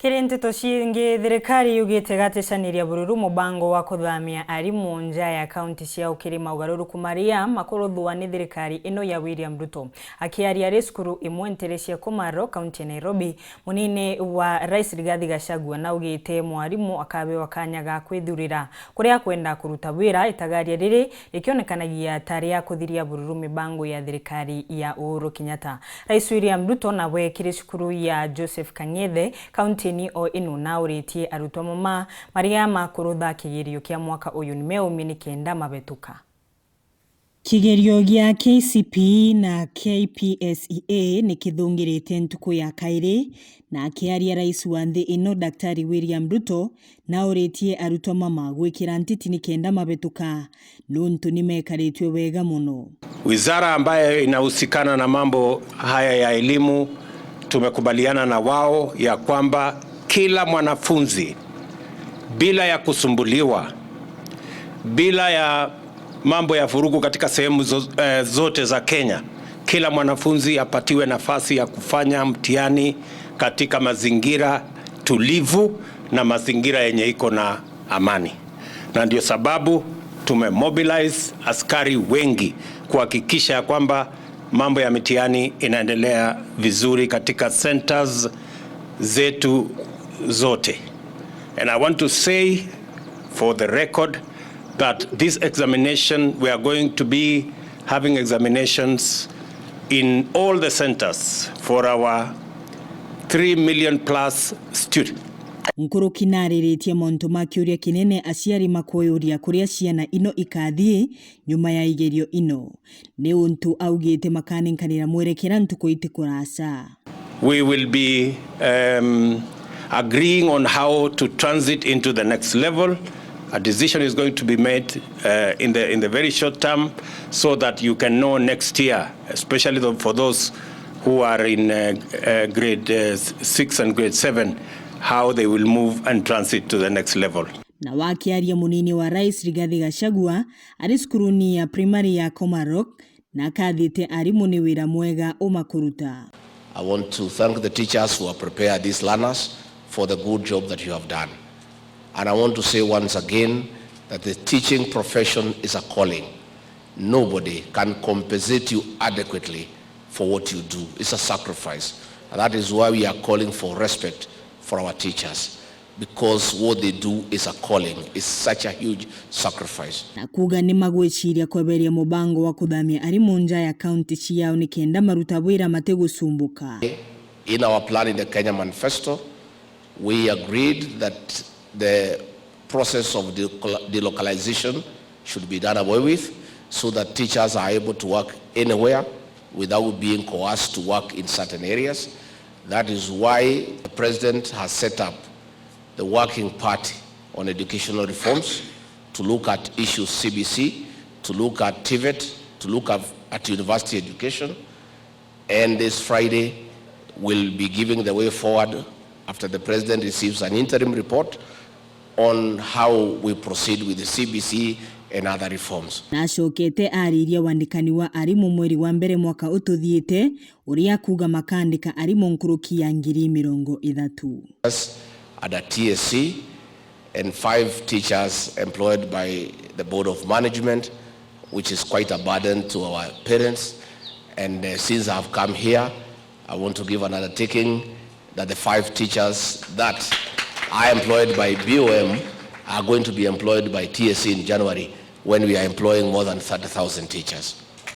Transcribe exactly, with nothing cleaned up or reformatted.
Kiri nteto ciingi, thirikari yugite igatecaniria bururu mubango wa kuthamia arimu nja ya kaunti ciao kiri maugaruruku maria makuruthwa ni thirikari ino ya William Ruto. Akiaria ari cukuru imwe ntere cia Komarok, kaunti ya Nairobi, munini wa Rais Rigathi Gachagua naugite mwarimu akabewa kanya ga kwithurira kuria akwenda kuruta wira, itagaria riri rikionekanagia ta ria kuthiria bururu mibango ya thirikari ya Uhuru Kenyatta. Rais William Ruto nawe kiri cukuru ya Joseph Kang'ethe, kaunti-ini o ino, nauritie arutwa mama maria makurutha kigerio kia mwaka uyu ni meumie ni kenda mabetuka. Kigerio gia K C P E na K P S E A ni kithungirite ntuku ya kairi, na akiaria rais wa nthi ino, Daktari William Ruto, nauritie arutwa mama gwikira ntiti ni kenda mabetuka, nuntu ni mekaritue wega mono. Wizara ambayo inahusikana na mambo haya ya elimu, tumekubaliana na wao ya kwamba kila mwanafunzi, bila ya kusumbuliwa, bila ya mambo ya vurugu katika sehemu zo-, eh, zote za Kenya, kila mwanafunzi apatiwe nafasi ya kufanya mtihani katika mazingira tulivu na mazingira yenye iko na amani. Na ndio sababu tumemobilize askari wengi kuhakikisha ya kwamba mambo ya mitihani inaendelea vizuri katika centers zetu zote. And I want to say for the record that this examination, we are going to be having examinations in all the centers for our three million plus students. Nkuruki nariritie mauntu ma kiuria kinene aciari makuyuria kuria ciana ino ikathii nyuma ya igerio ino, ni untu augite makanenkanira mwerekera ntuku iti kuraca. We will be, um, agreeing on how to transit into the next level. A decision is going to be made, uh, in the, in the very short term, so that you can know next year, especially the, for those who are in, uh, uh, grade, uh, six and grade seven, how they will move and transit to the next level. Na wakiaria munini wa Rais Rigathi Gachagua ari cukuruni ya primary ya Komarok, na akathite arimu ni wira mwega umakuruta. I want to thank the teachers who have prepared these learners for the good job that you have done. And I want to say once again that the teaching profession is a calling. Nobody can compensate you adequately for what you do. It's a sacrifice. And that is why we are calling for respect for our teachers, because what they do is a calling, is such a huge sacrifice. Na kuuga ni magwiciria kweberia mubango wa kuthamia arimu nja ya kaunti ciao ni kenda maruta wira matigusumbuka. In our plan in the Kenya Manifesto, we agreed that the process of delocal-, delocalization should be done away with, so that teachers are able to work anywhere without being coerced to work in certain areas. That is why the president has set up the Working Party on Educational Reforms to look at issues C B C, to look at TVET, to look at, at university education. And this Friday, we'll be giving the way forward after the president receives an interim report on how we proceed with the C B C and other reforms. Nacokete ariria wandikani wa arimu mweri wa mbere mwaka ututhiite, uria akuuga makandika arimu nkuruki ya ngiri mirongo ithatu. Under T S C, and five teachers employed by the Board of Management, which is quite a burden to our parents. And, uh, since I have come here, I want to give an undertaking that the five teachers that are employed by B O M are going to be employed by T S C in January, when we are employing more than thirty thousand teachers.